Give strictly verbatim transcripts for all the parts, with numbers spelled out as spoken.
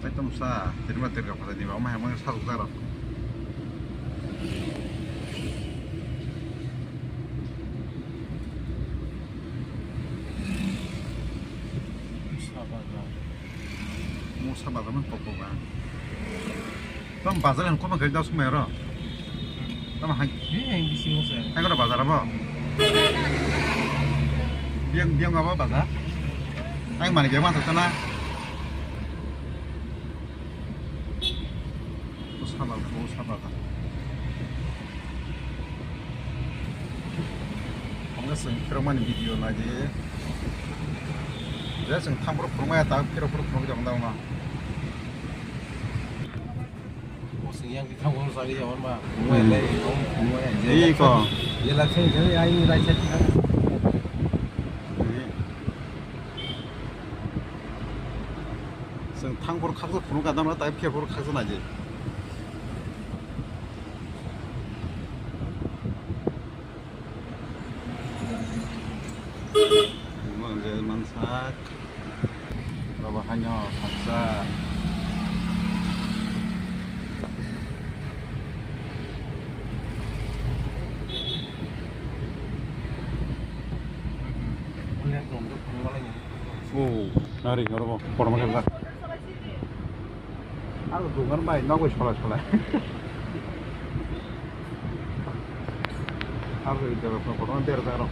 Tongsa, tirma tirka phatai ni ba, ma hemang sa rok. Musa bazar man kok kok ba. Tong bazar han koma gari das mai ro. Tamo hai. He, he, bisi mo se. Hai kora bazar abo. Biang, biang abo bazar. Hai mani biang ma thok na. Saba, saba. Ang sa phirok mani video nai di. Je sing tham phirok phirok maya ta phirok phirok phirok jong da ma. Sing yang di tham phirok sari jong ma. Mo le, mo ya. Iko. Ye la sing je ai ni rai chat. Chwng thang phuru khaksa phunuk ka damra tai phiya phuru khaksa naidi. Omo ang je mansak. Oro bo haino khaksa. Oh, nari, oro bo, kotorma khe. Aro dogan bai, nok bai sola sola. Aro ito, kotorma berajak rok.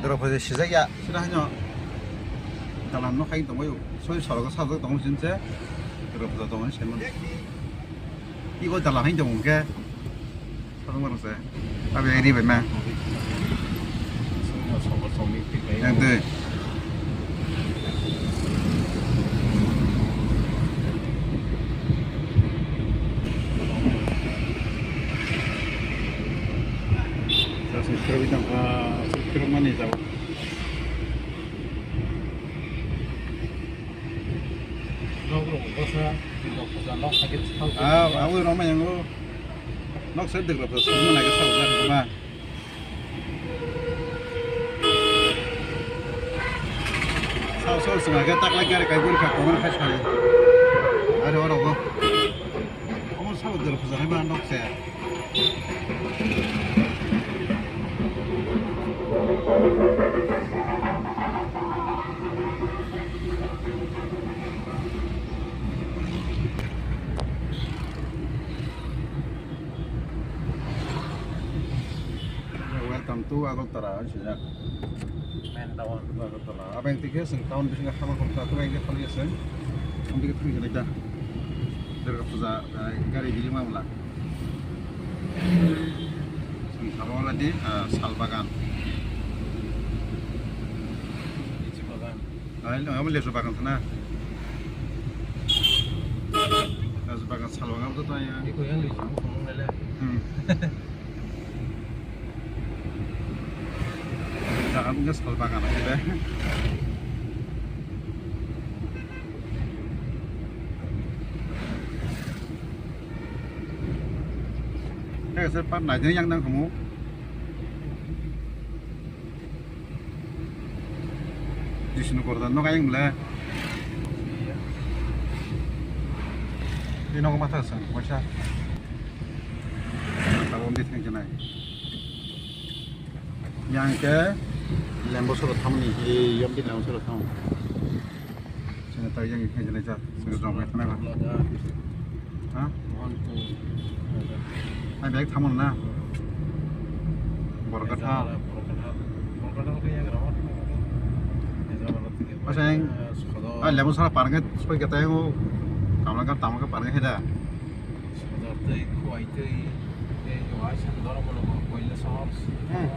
Doro phaisa sijak ya, sira haino dalam no khai tongwi, soi sorogo sajak tongwi sinse, doro phaisa tongwi sinse. Iko dalam hai tongwi khe, sajak mano se, abi ri bai ma. Yang twi. Sasni khirwi tongkha, aswk khirokmani jagao. Nok rok bwsa, nok bwsa, nok hai khe thang. Ah, aboni roma yango. Nok se dwgra bwsa, sokma nai khe sokjak ma. Sao sao swnga khe taklai gari kai gori kha kotor khai soi. Are oro go. Omo sabo dwr phuja hai ba nok se. Welcome to Agartala, sijak. Main town. Agartala. Abang tike sing town bisingo hama khum ta, tu yang dia kali sing. Ang tike tui jelai da. Durga Puja, eh, gari bili mamla. Sing thabo la di, eh, sal bagan. Lichi bagan. Ai, lo, amo lesu bagan sana. Lesu bagan, sal bagan tu tanya. Iko yang lichi, amo khum lele. Hmm. Jaga bungkha sal bagan akhire. Tei sir par naijak yang nang khamu. Jisnu korda nok ayang bwle. Tei nogo matha sa kaisa. Tabuk di thang khe nai. Yang ke lembo solo thamni, e, yom di lembo solo tham. Sini tak yang ini jelas, sini jom ya, kenapa? Ha? Hai, baik thamun na. Borkatha. Asal yang, ah, lembo solo parang ke, seperti kata yang, kamu kan tamu ke parang ke heda. Sodor twi, khuwai twi, tei waisa dormo rok koila sohor. Hmm.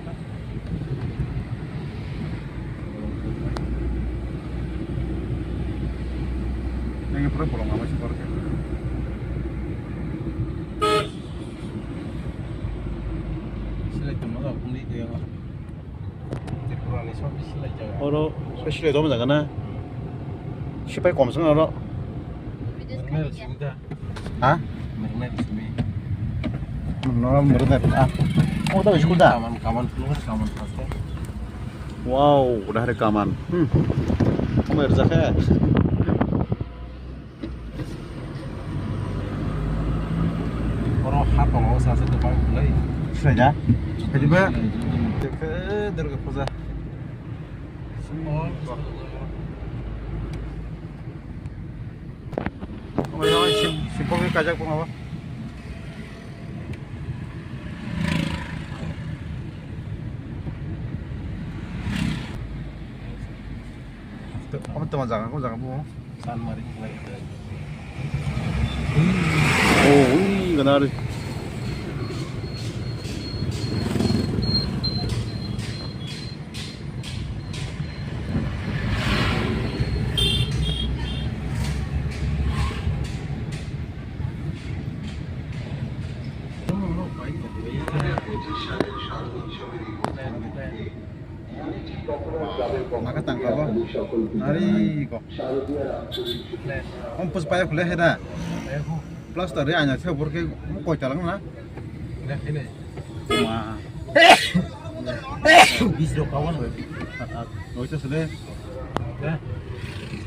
Yang pura bolong ama sih parke. Oro silai tongma jaga na. Sipai kom song oro. Ha? Noro murna. Ah. Oh, tahu sudah. Kaman, kaman, kaman, kaman. Wow, udah ada kaman. Hmm. Kamu harus jaga. Oro ha tongo, sase kwbang kwlwi. Swlaijak? Kaidiba? Khe Durga puja. Omo, omo, sim-, simple khe kaijak tongo. Omo tongma jaga, omo jaga bo. San mari khlai. Oh, ui, gana ri. Maka tangka bo. Nari ko. Om puspaya khule heda. Plaster ri anya se borke koi talang na. Ma. Bis rok kawan. Noita sele.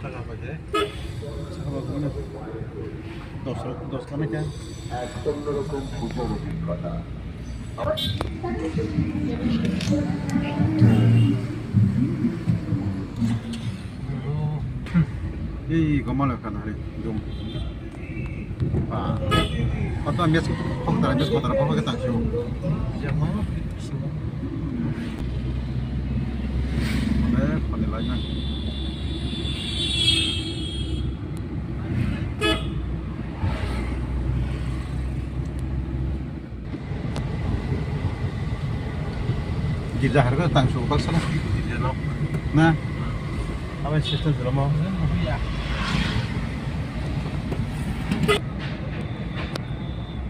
Saka paje. Saka paje. Dos, dos kami kan. Ei, gomalo kan hari dum. Ba. Kota mes, kota mes, kota apa kita sih? Mana, mana lagi? Girja harga tang su baksa na. Girja no. Na. Abai system jela mo.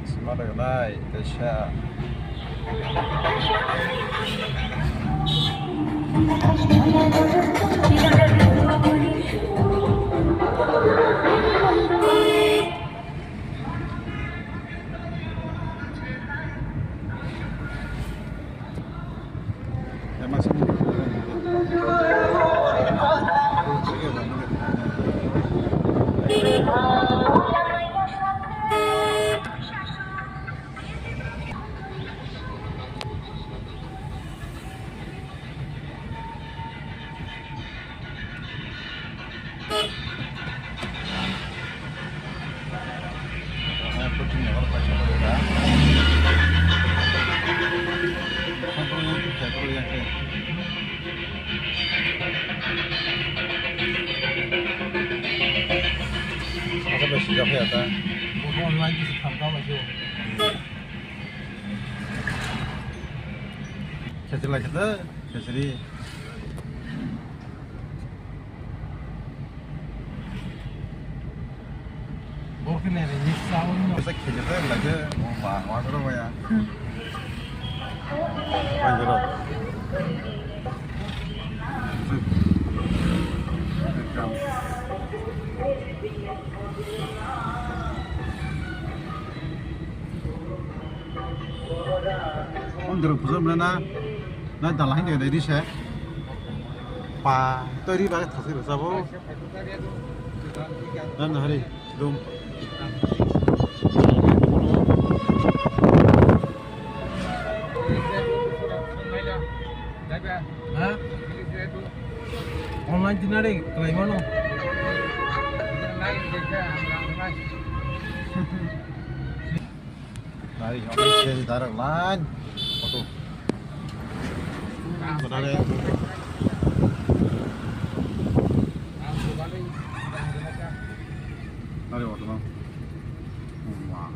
Sima da nai, kaisa. Asa bai sijak ya ta. Bo online kisa thamka bai se. Sesri lai khata, sesri. Bo khe nai re, ni sa o no. Sa khele ta lai khe, o ba, wa ro ba ya. Wa ro. Ondro pujo mena na dala hindi dai ri se. Pa to ri ba thasi ro sabo. Na na hari dum. Ha? Online dinari kelai mano. Nari, online sesi darak line. Foto. Nari, foto bang. Wah.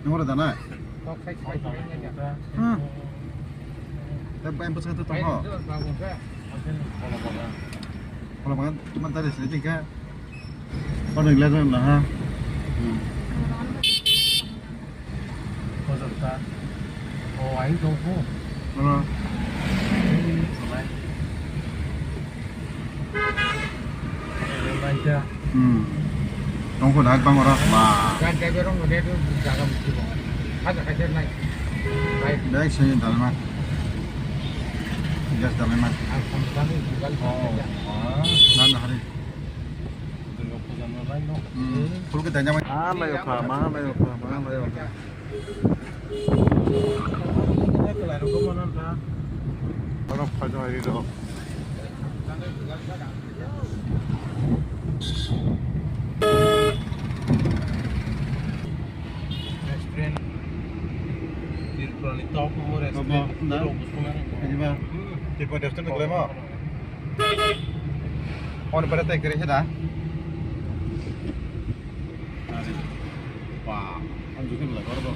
Nang ora dana? Hmm. Tapi yang pesan itu tong ho. Kalau mana, mana tadi sedikit kan? Paling lain lah ha. Hmm. Kozok ta. Oh, aing tongkho. Ano. Hmm. Tongkho dahai bang oro. Ba. Gan driver rok no de jaga musti bo. Haja kaisa nai. Bai. Dai sini dalma. Gas dalma. Ang samsani jugal. Oh. Nan hari. Dulo puja no lai no. Hmm. Full ke tanya mai. Ah, layo kha, ma layo kha, ma layo kha. Oro phajo hai rok. Restaurant. Tripura ni top mo restaurant. Top mo, na? Tripura ni top. Tripura restaurant ni kelai mo? Hor bere tai kere heda. Ba, ang jukun la gordo.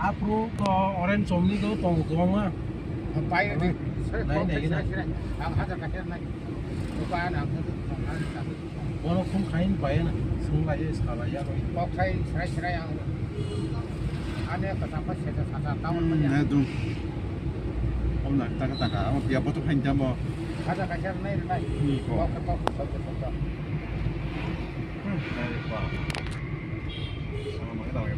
Apro to orange chomni to tong tong ma. Pai ni. Nai, nai, nai. Ang hajar ka nai. Ko pa na ko. Bono phone khai ni pai na, swng lai, sa lai ya roi. Kok sai, sai, sai ang. Ane kata pa seta sata taon. Hmm, ya dong. Om na taka taka, om pia boto khai jam bo. Kata kaisa nai nai. Hmm, kok. Kok, kok, kok, kok, kok. Hmm, nai pa. Sama mai ta ya.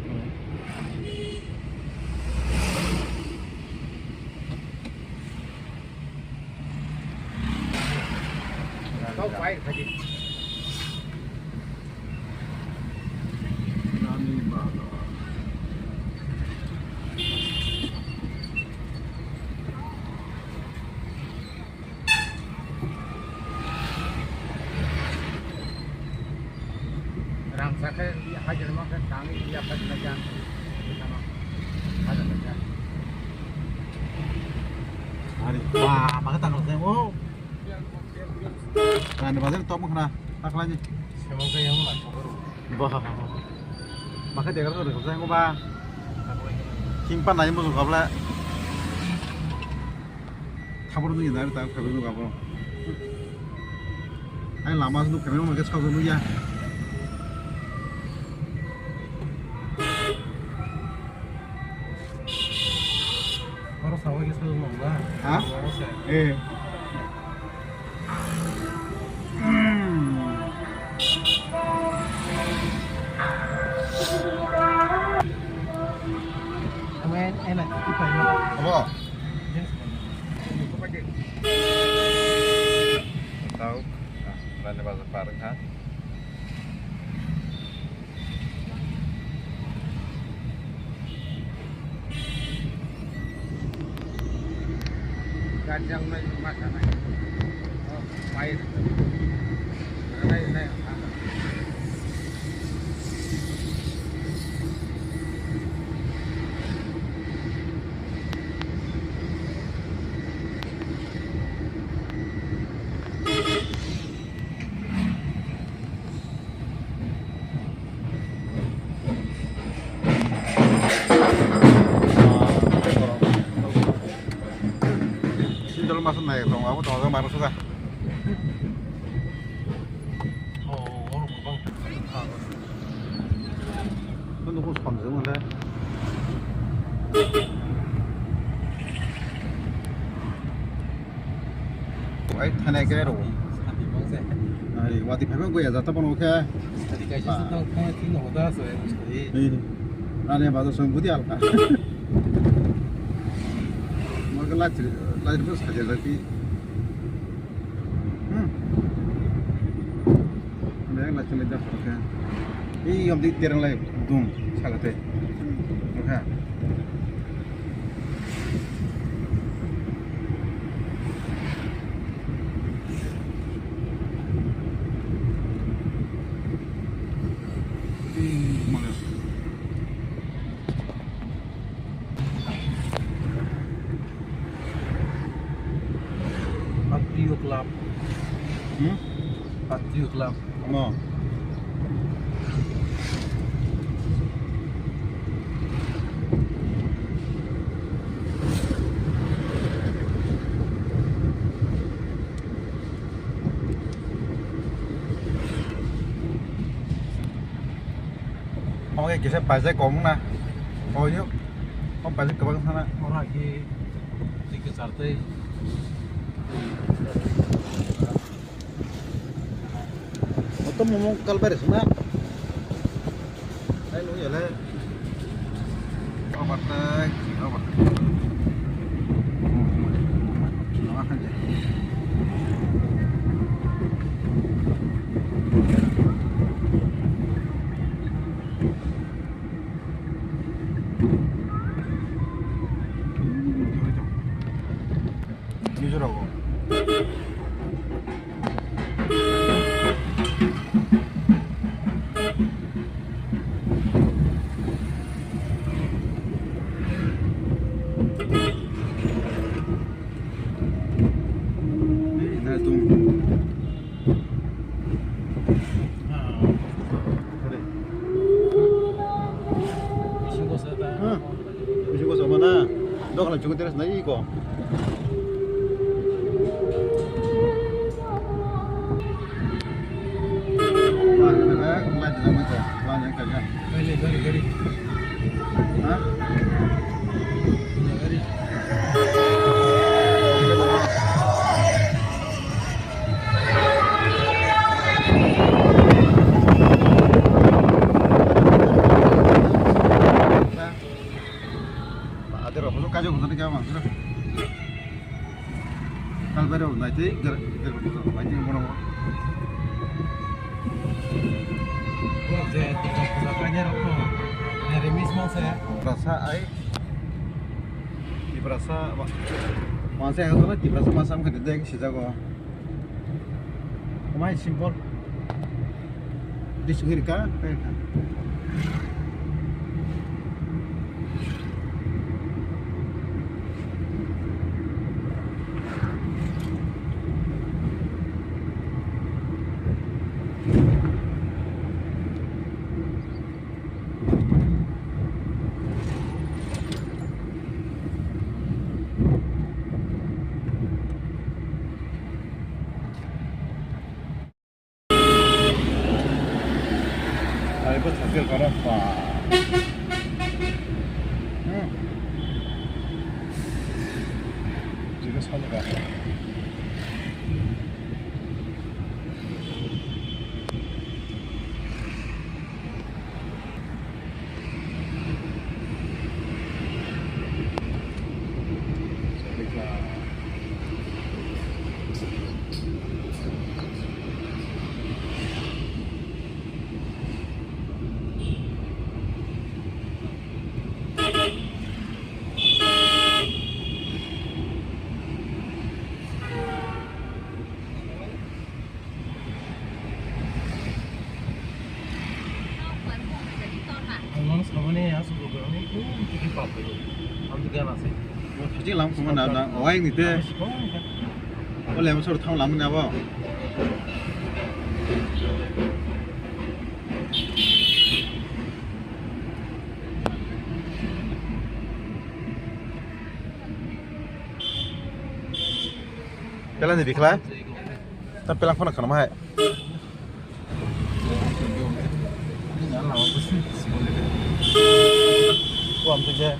Kau pai khaji. Rang sakhe hajar ma khe tang ya khat na jan. Hajar na jan. Ari, wah, maka tang khe, oh. Rani bazar top khna, taklani. Semang khe yang la khobor. Bah. Maka jaga ko rwkha jang ba. Khim pa nai musu khabla. Thabur nui na ta khabur nui khabur. Ai lama su khabur nui khabur nui ya. Oro sawi khe sajak nang na? Ha? Oro se. Eh. Abo? Tau. Rani bazar par wngkha. Gajang mai ma sana. Oh, pai. Nai, nai. Sindol masa nai tong, abo tong, abo mano suka. Oh, oro bang. Nung nung samjung le. Ai thane ke ro. Ai wati phai bang goya jata bono khe. Ai kaisa se tang thang thing no hoda so e musti. Ei. Ani bazo song budi alka. Mo ke lach lach bus khaje lagi. Hmm. Beng la chile da phoro khe. Ei yom di terang lai dum salate. Oka. Ei mane. Patrio Club. Hmm? Patrio Club. Ano. Omo khe kisa paisa kok wngna. Oyo. Omo paisa kwbang sana. Ora ki tiki chartei. Oto momo kalbai rwsana. Ai nung yale. Obatai, obatai. Mizorago. Ei, na tung. Bisingo sa ta. Huh. Bisingo sa mana? Dok na chungo teres na iko. Gari, gari, gari. Ha? Gari. Ade rok, kajo, kajo, kajo, kajo. Kalbai rok nai tei ger-, ger-, ger-, bai tei bono. Bo je Durga Puja kainai rok no, eh, remix ma se. Tiprasa ai, Tiprasa ma-, ma se ang sono Tiprasa ma sam khe de sijago. Mai simple. Disugir ka, ka, ka. Ai, bo cycle kono pa. Hmm. Jika salu ka. Ang sabani asuk rok ani kung tiki pap dulu. Ang tu gan ase. Mo thajik lam khuma na na, owai ni te. Ang sikong ka. O lem sor thang lam ni abo. Pela ni bikla. Ta pelang phone khana ma hai. Ko am te je.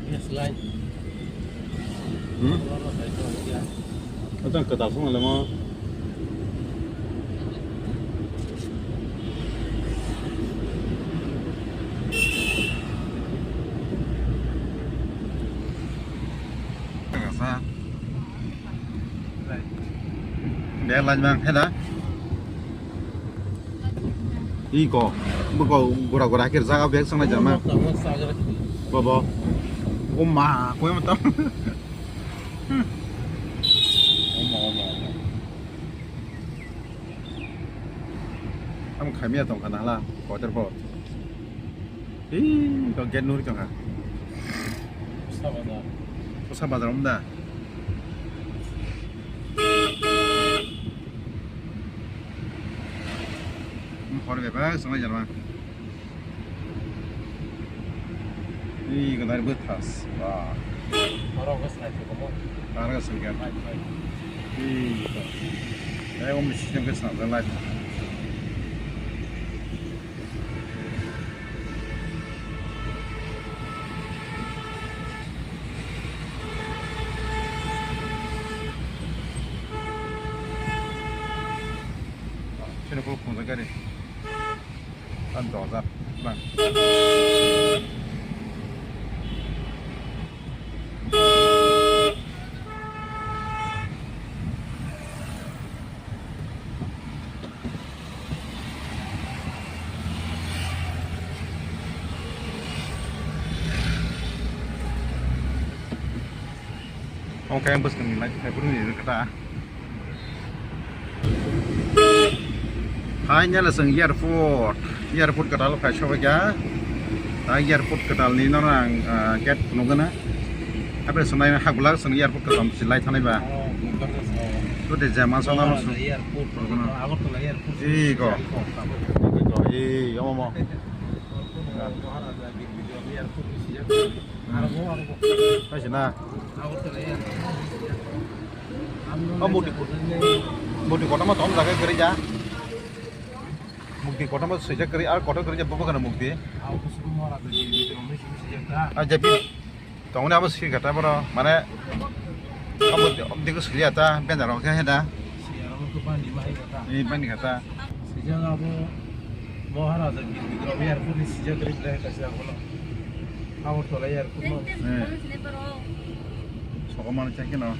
Yes, line. Hmm? Atang kwtal song le mo. Bag line mang hela. Iko, buko gura gura hakir jaga bag sanglai jama. Bobo. O ma, koi matam. Hmm. Omo, omo, omo. Tamo khaimya tongkha nahla, kotor bo. Ih, to gate nuri tongkha. Pusa bazar. Pusa bazar omda. Hor bebak songo jarma. Ih, gadar bwthas. Wah. Oro wngkha swnai thwngkha. Aro wngkha swnai. Ih. Tei omo ni system khe swnamjak lai. Chini kulu khungjak gari. Ang doza bang. Omo khe ang bwskangni light khai phuru ni rwkha ta. Hai nela chwng airport, airport kwtal khai sobaikha. Ta airport kwtalni nono ang, ah, gate phunukgana. Abre swmai hagulak chwng airport kwtal si lai thanai ba. Oh, nukjakha sa. Tode jema sono. Maharaja airport, Agartala airport. Ego. Ego, ego, ego. Ei, omo mo. Maharaja Giri Bijoy airport si jak. Aro bo, aro bo. Hai sina. Agartala airport. O mukti, mukti kotorma tom jaga kwrwi ja. Mukti kotorma swijak kwrwi, ar kotor kwrwi ja bubo kana mukti. Abo kusugo Maharaja Giri Bijoy si jak ta. Ah, jepi. Tongoni abo swi kata boro, mane, abo, abo diko swi ya ta, benda rok khe heda. Siyarok khe bani mai kata. Ni bani kata. Sijak abo Maharaja Giri Bijoy airport ni sijak ri belai kaisa abono. Agartala airport no. Eh. Soko mano chakhe no.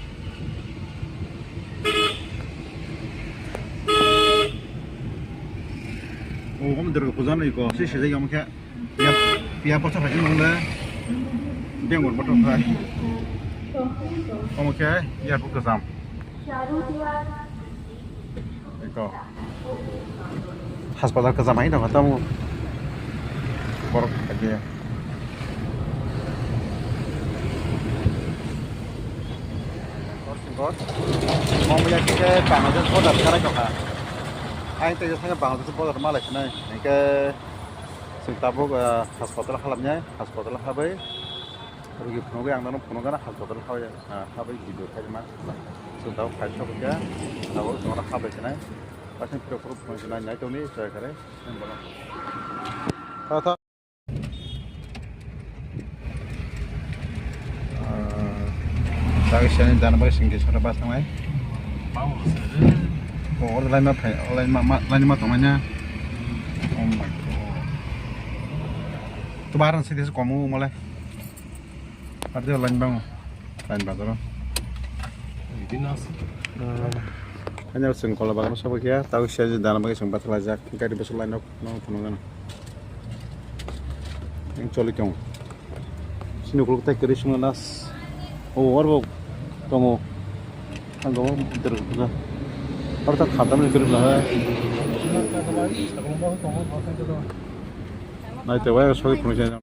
O, omo Durga puja no iko, si sijak omo khe. Piya, piya posa phai nang le. Bengor motor phai. Omo khe airport kwcham. Eko. Hospital kwcham hai dong tamo. Borok khaje. Omo ya khe Bangladesh border kharai tongkha. Ang tei thangkhe Bangladesh border malai khnai. Hingkhe Chwng tabuk, ah, hospital halapnai, hospital habai rwgwi phunugwi ang nono phunukgana hospital habai, ah, habai video khaima. Chwng tabuk phai sokya, tabuk chwngno habai khnai. Paithak phirok phuru phunuknai nai tongni chwrai kare. Tha, tha. Ah, tagwi siyani dana bai singke sara bas tangnai. Oh, laima phai, laima, ma, laima tongmani. Oh my God. To baran sidi komu mole. Ade lain bang, lain bazaro. Ini nasi. Hanya sing kalau bagan sabo kia, tahu siya je dalam bagi sing batal aja. Kita di besok lain. No, phunukgana. Ang choli tongo. Sini ukuluk tai kwrwi swngo nas. O, oro bo tongo. Ang tongo, der, der. Oro ta khadam ni kwrwi bwla hai. Nai te wai soi phunukjana.